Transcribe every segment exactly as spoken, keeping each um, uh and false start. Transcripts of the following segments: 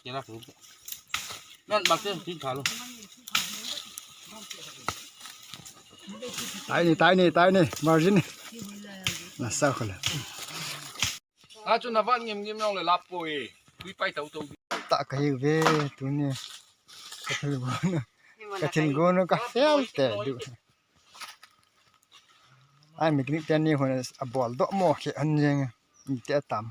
Kena tu. Nan bak tu, tin kalo. Taini, taini, taini, margin. Na sa khala. A chu na van ngim ngim nong le lap poi. Tui pai tau tau. Ta kahi ve, tuni. Ka thil gonu. Ka thil gonu ka fel te du. Ai, mechanic teni hon abol doh mo khe an jeng. Ite tam.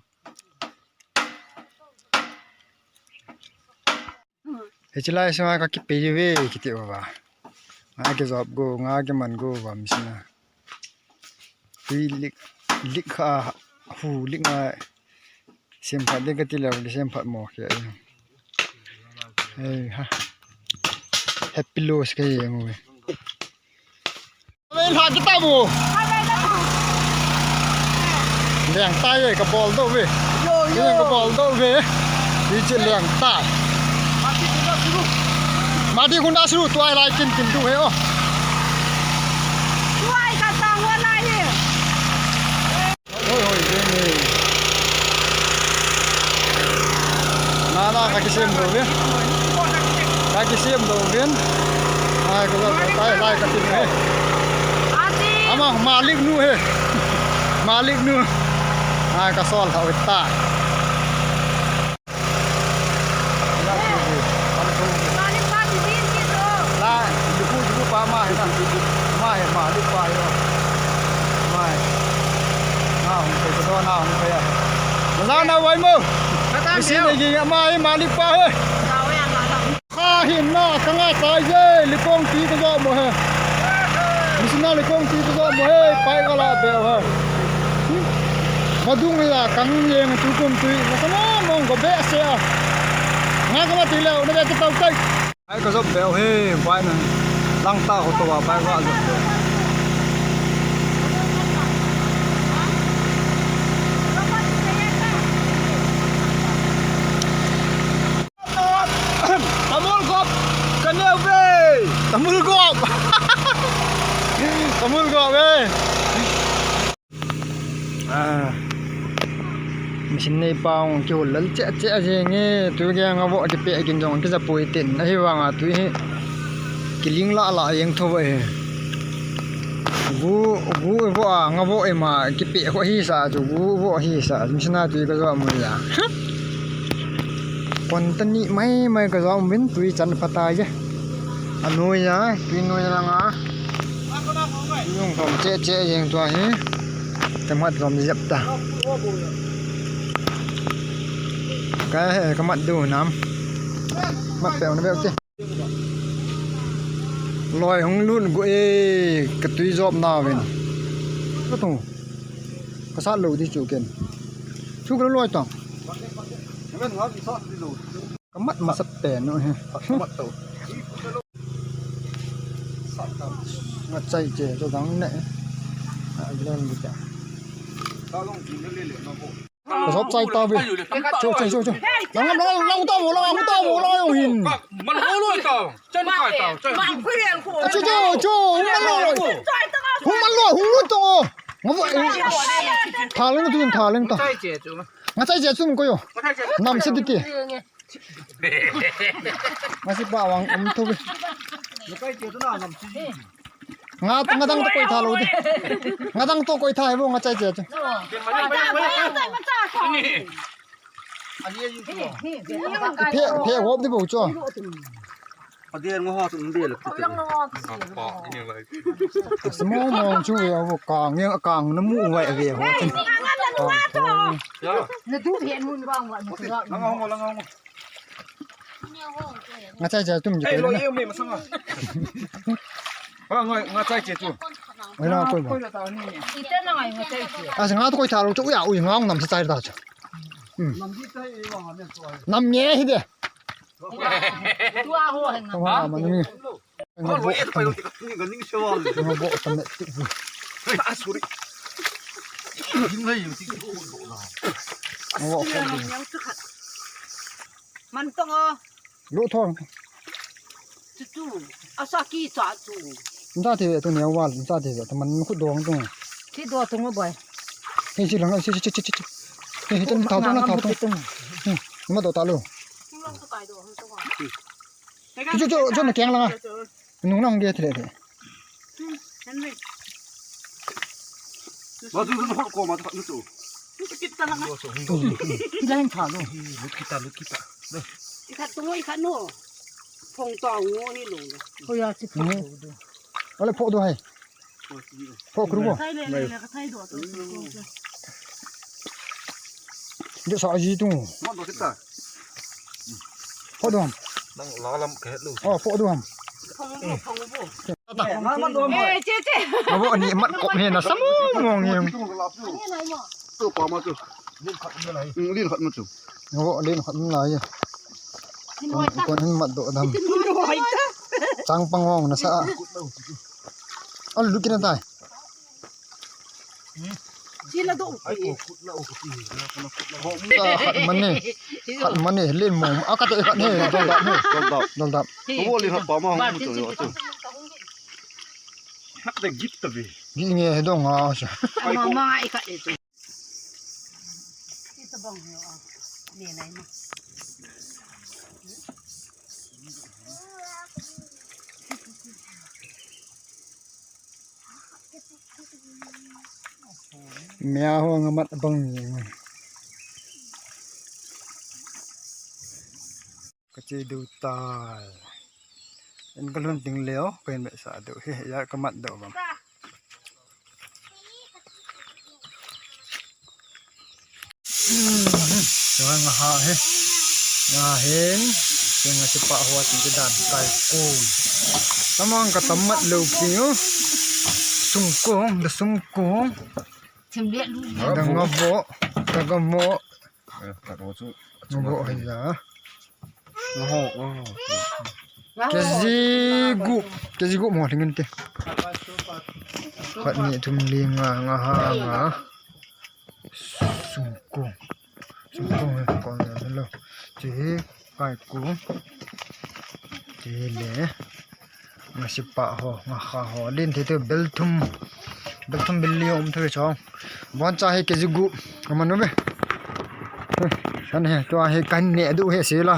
Hiche lai sunga ka kipe ve kiti uva. Nga kijop go, nga kiman go uva machine a. Tui lik, lik kha, hu lik nga. Sem phat ding kati lou, sem phat mo khe. Ei ha. Happy loss ka jeng uve. Ve lha kita bu. Leng ta ye ka bol doh ve. Yo, yo. Ka bol doh ve. Hiche leng ta. Mati khunda suru. Mati khunda suru, tuai lai kin kin du he o. Tuai ka sang wa lai ye. Hoi, hoi, ve ni. Na, na, ka kisem doh ve. Ka kisem doh ve. Ai, ka, ka, ka, lai ka tin he. Ati. Ama, malik nu he. Malik nu. Ai, ka sol ha ta. Malik pa ti din ti to. La, juku, juku pa ma he na. Ma he, malik pa he. Ma he. Na hung pe, na hung pe ya. Na, na, wai mo. Isi ne gi ma he, malik pa he. Kha hin na, ka nga tai je, likong ti ka jo mo he. Machine a likong ti ka jo mo he, pai ka la be he. Vadung la kang jeng tu kum tui, na ka mo mong ko be se a. Nga ka ma ti leo, na be ta tau tai. Ai ka jo be he, pai na. Lang ta ko to wa pai ka jo. Tamul gop ka neo ve. Tamul gop. Tamul gop ve. Ah. Machine nei pa ong kihol lal che che a jeng e. Tui gei nga vo kipe kin jong kija pui tin. Ahivanga tui hi kiling la la jeng tho ve. Gu, gu vo a, nga vo ema, kipe ho hi sa chu, gu vo hi sa, machine a tui ka jo mo ya. Kon ta ni mai mai ka jo mo vin tui chan pha ta je. A noi ya, tui noi la nga. Yung kom che che jeng tua hi. Te mat kom jep ta. Ka he, ka mat du nam. Mat pe na be te. Loi hung lut go e, ka tui jop nauvin. Ka tu. Ka sat lou di chu ken. Chu ka loi tong. Ka mat masa pen u he. Nga chai che chu dang ne. A len di ta. Ka jop chai ta ve. Cho, cho, cho, cho. Lang, lang, lang ta mo, lang ta mo, lang hin. Man ho lo ta. Chan kai ta. Chan. Cho, cho, cho. Hung man lo. Hung man lo, hung lo to. Nga vo. Tha leng tu, tha leng ta. Chai che chu. Nga chai che chu ko yo. Nam se di ti. Masi pa wang um thu. Nga, nga dang to koi tha lo di. Nga dang to koi tha he bo nga chai che chu. Phe, phe hop di bo chu. Ade ngo ho tum de le. Mo mo chu ve bo kang, kang na mu ve ve ho. Na du phen mun bang wa. Nga chai chai tum je. Lo ye me masanga. Nga, nga chai che tu. Oi na koi ba. Ita na ngai nga chai che. Asa nga to koi tha lo chu ya, ui nga nam sa chai da cha. Nam ye hi de. Tu a ho hen. Ho ma ni. Nga bo ta me. Nga bo ta me. Ah, sorry. Nga bo ta me. Man tong o. Lu thong. Chu chu. Asa ki cha chu. Nda te ve tu ne wal, nda te ve tu man khu dong tu. Ki do tu ngo boy. Hei chi lang, chi, chi, chi, chi, chi. Hei, hei, tun thau, tun thau, tun. Hmm, ma do ta lo. Chu, chu, chu, chu na keng langa. Nung nang ge thile de. Ba chu, chu, ko ma ta nu chu. Kita langa. Kita hin tha lo. Lu kita, lu kita. Ikhat tu, ikhat no. Phong tao ngo hi lo. Ko ya chi phong do. Ale pho do hai. Pho kru bo. Thai le le le, ka thai do to. Dia sa ji tu. Ma do kita. Pho do ham. Nang la lam ka het lo. Oh, pho do ham. Phong bo, phong bo. Ma ma do ma. Eh, che che. Ma bo ni mat ko he na sam mo nge. Tu pa ma tu. Lin khat ma lai. Lin khat ma tu. Ma bo lin khat ma lai. Kon, kon hin mat do dam. Chang pang hong na sa. Al lu kina tai. Sila do. Ka khat man ne. Khat man ne, len mo. A ka to khat ne. Dol dap ne. Dol dap. Dol dap. Ko li khat pa ma hong tu. Khat de git ta bi. Gi nge he dong a sa. Ma ma ikhat e tu. Mea ho nga mat bang ni. Ka che do tai. En ka lhun ting leo, ka in be sa do. He, ya ka mat do bang. Nga ha he. Nga hen. Nga sipa ho tin ke dan kai ko. Tamang ka tamat lo ki yo. Sungkong, da sungkong. Da nga bo, da nga mo. Nga bo hai ya. Nga ho, nga ho. Keji gup, keji gup mo lingin te. Khat ni thum li nga, nga ha nga. Sungkong. Sungkong he kon le lo. Che he kai ko. Che le. Nga sipa ho, nga ha ho. Lin the te bel thum. Bel thum bel li um the chong. Bon cha he keji gup. Ama no be. San he to he kan ne du he sila.